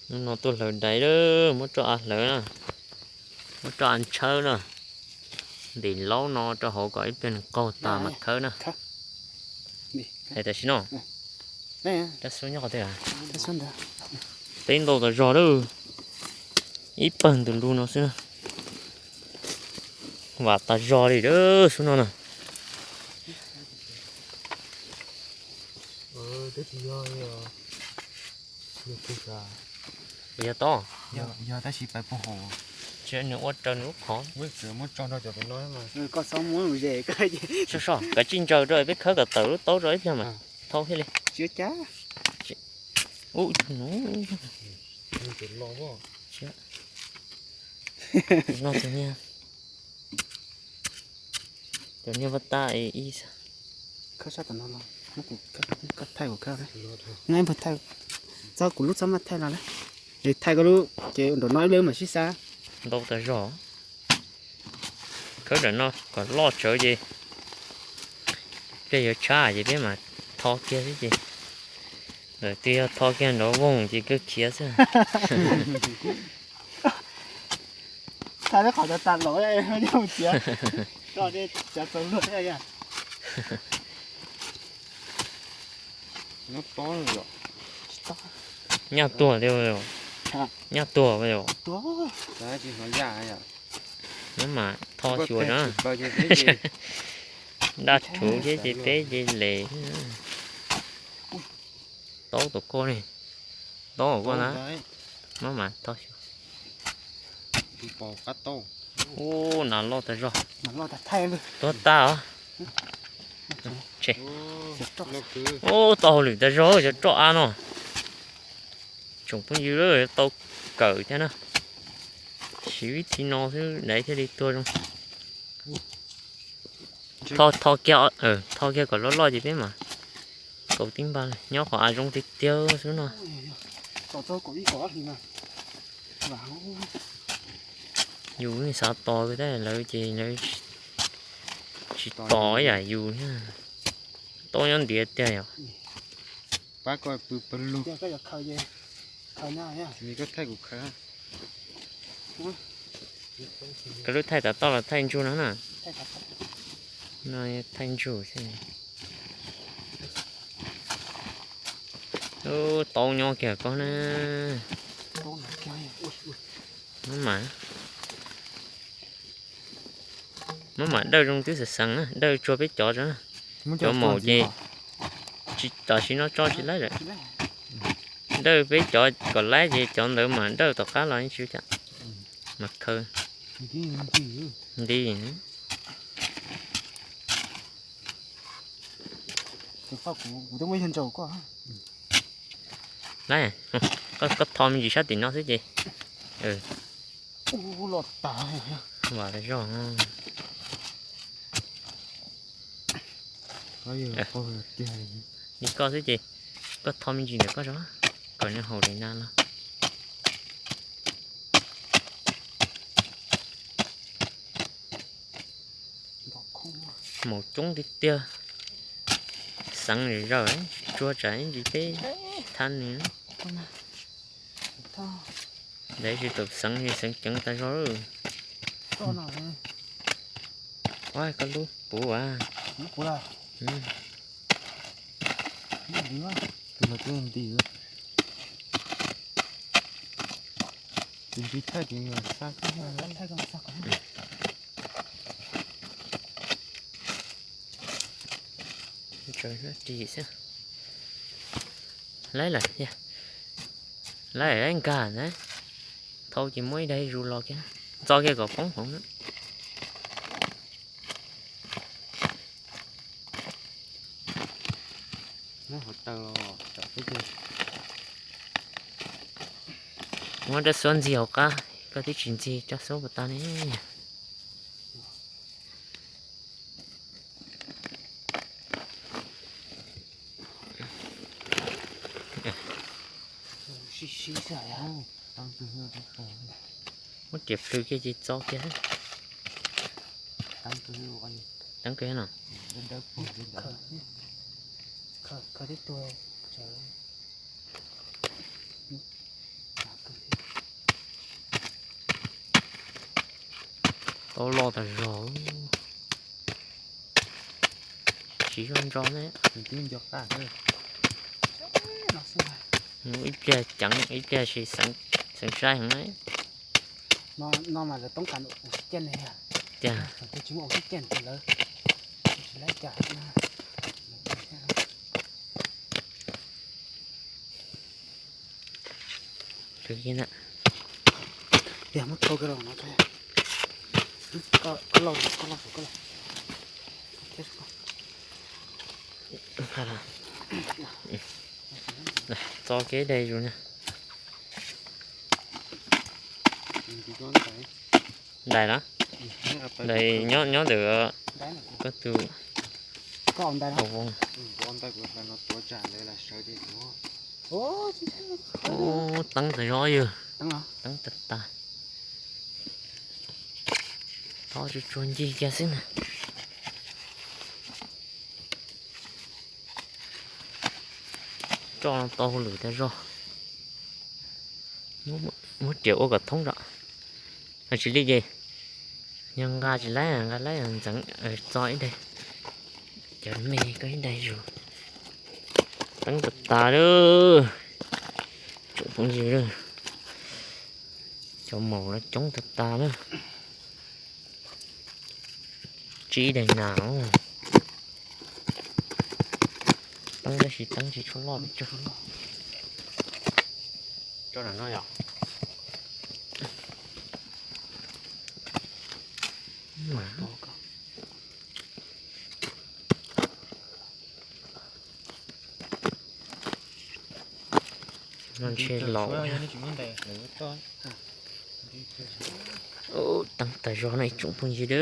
Hnub no tuaj hlawv dais lawm, muab roj av hlawv na, muab roj av ntshawb na, ntim laub no rau hauv kom ib pliag nws qaug tas mam khawb na. Hais tam sim no, rab xub nyob qhov twg? Peb ntau tas zog lawm, ib pawg ntws lug no xwb na. Vam tas zog li lawm xub no na. Yog tau, yog tab sis pais puag hauv. Tsis, nws ua raws nws lub qhov. Soj soj, kav tsij ntsaws rau peb khawb kom tawm lub taub rau ib pliag mas thau thiaj li. Ub, no tus niag, tus niag vaj tag ib xwb. Txhob kuv lub txhob maj thaij los lawm. Es thaij koj lub ces nram no ib leeg mam sib xav. Ntau tas zog. Khawb nram no kom loj tsawv ces pliag yuav tshab ces peb mam tho kiag xwb ces. Lawm twb yog tho kiag nrov voog ces kawg khiav xwb. Thaij lub qhov tas tas los nyob mus txiav, roj dej txiav txaus luag thiab. Nyaj tuag li, nyaj tuag. Muab mam tho xyuas na. Daj rhuv thiab ces peb ces les. Taub tom koj ne, taub tom koj na. Muab mam tho xyuas. Ub, nas loj tas zog. Tuag tag os. Ub, tau hauj lwm tas zog cov roj av no. Tsoom phooj ywg, tau kawm thiab na. Siv vib thi no xwb dais thiaj li tuag zoo. Tho, tho kiag, tho kiag kom loj loj ces peb mam kaus tib npag. Nyob qhov av zoo tiag tiag xwb no. Yus xav tos tab lawv ces lawv tsis tos ib yam yus. Tau nyob ntiav tiag yom. Koj lub thaij tav toj los thaij ntsug no na? No thaij ntsug xwb. Ub, taub nyob kiag koj na. Muab mam, muab mam dawj zoo twb xeev xeev na, dawj tsuag peb cov tso. Cov maum ces tsis, tam sim no tso tsis laib lawm. Dawj peb cov kom laib ces cov ntawd mam dawj tom qab los yeej tsis ua cas. Mas khaws nti. Laib, koj tho me ntsis sab tim no xwb ces. Vam zog. Li koj xwb ces koj tho me ntsis ntawm koj tso, kom nws haum li na los. Maum coob tiag tiag. Xeev zam zaws, tsis tsuag tsam ib ntsis peb thab nws. Ntawd tsis tau xeev, xeev ceev tas zog lawm. Ua koj lub puv as. Tus no twb nti. Tus nti thaij ces xa koj. Ris xwb. Laib lawm, laib laib nkag na. Thau ces muab ib daig zus los kiag, txo kiag kom poob hauv na. Muab rab xuab ntxig hauv qab, koj twb tsis ntxig rab xuab puas tag ne. Muab riam plhws kiag ces txo kiag. Teeb kiag no. Tau loj tas zog. Tsis zoo ntso ne. Ib pliag ceev ib pliag sis xeev sai heev na. Tiag. Txo kev dai zus na. Dais na. Dais nyob ntawm koj tus. Teeb tas zog yog. Teeb tas tas. Thov tsuag tsuag ncig kiag xwb na. Tso tau hauj lwm tas zog. Muab riam ua kom thoob zog. Tsis li ces yog nqa tsis laib, nqa laib ntxeev txo ib daig. Cov me koj ib daig zus. Teeb tas tas lawm. Tsoom phooj ywg, cov maum los coob tas tas na. Tsib daim nas. Teeb tab sis teeb tsis tshua loj pes tsawg. No ntshe laus. Teeb tas zog no ib tsoom phooj ywg.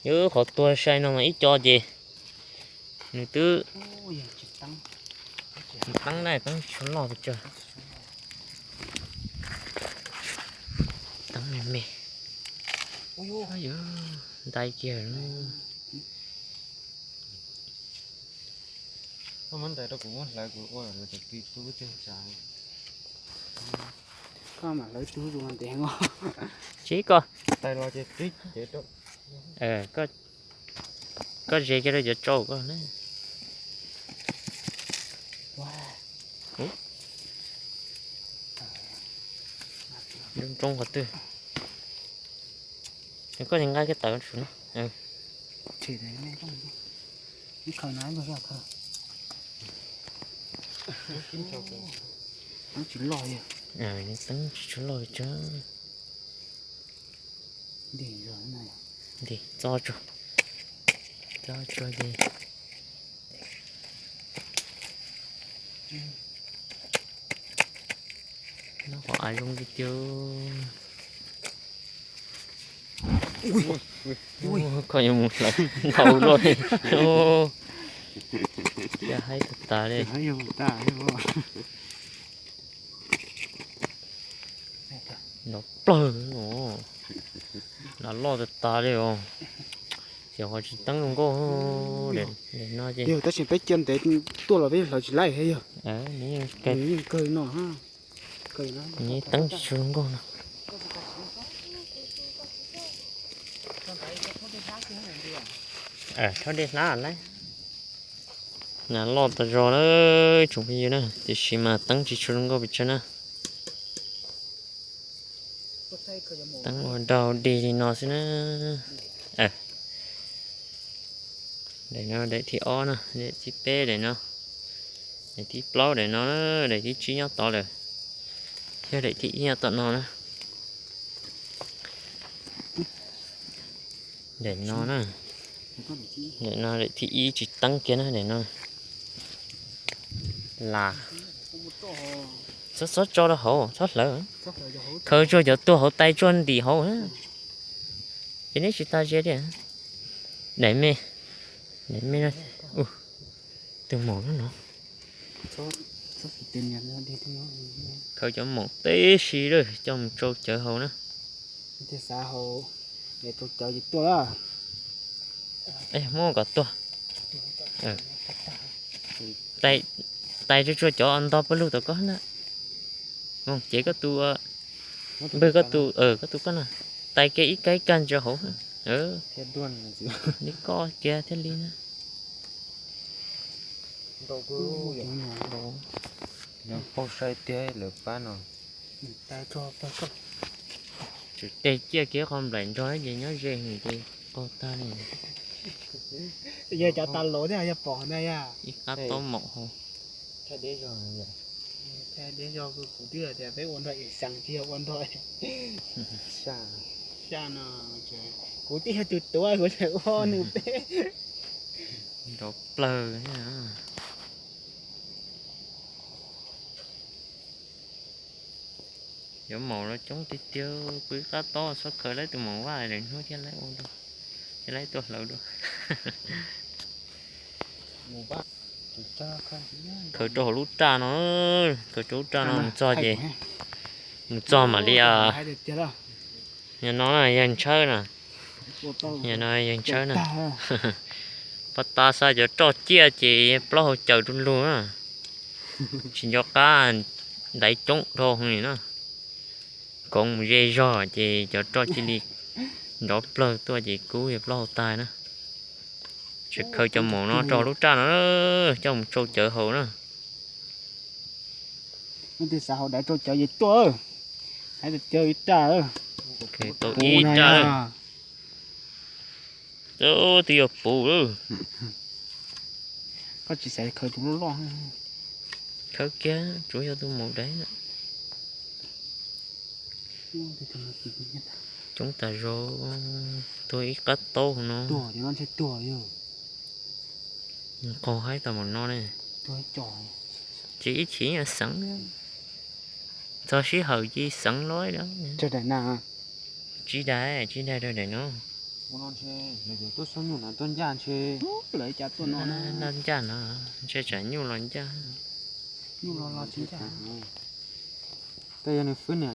Yog qhov tuag sai no mas ib co ces nws twb, nws teeb na, teeb tsis tshua loj pes tsawg. Teeb me me. Ntaiv kiag. Tsis koj, koj ze kiag rau cov tsau koj na. Nroo nroo qhov twg. Koj nqa kiag tawv tsum na. Teeb tsis tshua loj pes tsawg. Nti txo tsuag, txo tsuag ces noj qhov av zoo tiag tiag. Koj yuav mus hlawv ntau luaj li. Caj haib tag tas li. Nov plawg, nov loj tas tas li os. Xyov ho tsis teeb zoo nkauj. Daim no ces, yog tab sis peb cia ntev tuaj los peb hlawv tsis laib thiab yog. Nws yeej kawg no, nws yeej teeb tsis tshua zoo nkauj no. Rhaub dej hlab lawm. Nas loj tas zog na, tsoom phooj ywg na, tiam sis mas teeb tsis tshua zoo nkauj pes tsawg na. Teeb ua dog dig li no xwb na. Daim no daim thib ob na, daim thib peb daim no, daim thib plaub daim no, daim thib tsib nyob tod lawm, thiab daim thib ib nyob tom no na. Daim no na, daim no daim thib ib tsis teeb kiag na, daim no. Las, txhob, txhob tso rau hauv, txhob hlawv. Khaws tsuag cov tuag hauv, tais tsuag ntim hauv. Ces neb tsis tas ze li. Daim me, daim me no. Tus maum no no. Khaws cov maum tib si lawm coj mus tsau cawv haus na. Muab kom tuag. Tais tsuag tsuag cov ntog pawg lug tom koj na. Ces koj tus, npawg koj tus, koj tus koj na. Tais kiag ib kab ib kab ntsaws hauv. Li koj kiag thiaj li na. Paug sai tiag lawv pab no. Tsum teg ciaj kiag qhov nplaim nrog ces nyob ze heev ces qaug tag li. Yog cov tas los thiab yog pom na yog. Ib qab taub maum hauv. Deb zog kuv twb tias peb ua nrog ib xeev tsis yog ua nrog. Xya no, kuv twb yog tus tuav kuv tseem ua nws peb. Nrov plawg. Cov maum los coob tiag tiag, kuv ib qab tob txhob khaws laib tus maum vaj lawm hnub thiaj laib ua dua, thiaj laib tuaj hlawv dua. Khaws rau hauv lub raj no, khaws rau lub raj no mus txog ces, mus txog mam li. Yog no yawg ntshawb na, yog no yawg ntshawb na. Pab tab xav cov roj ciaj ces plaub hau caws du lug na. Tsis nco qab, ntaiv coob dhau li na. Koov mus ze zog ces cov roj cia li nrov plawg tuaj ces kub yawg plaub hau tag na. Tseem khaws cov maum no rau lub raj no, coj mus tsau cawv haus na. Leej twg xav haus daiv tsau cawv ces tuaj, hais tias cawv ib raj. Tau ib raj. Twb yuav puv lawm. Koj tsis xav khaws tus loj loj. Khawb kiag, tsuav yog tus maum daiv na. Coob tas zog, tuag ib qab taub no. Qaug haib tas maum no ne. Ces ib chim xeev, txog sij hawm ces xeev lawm. Tsis daig, tsis daig rau daim no. Noj ncaj no, ntshe tsam nyuj los ncaj. Tej yog nws fwb niam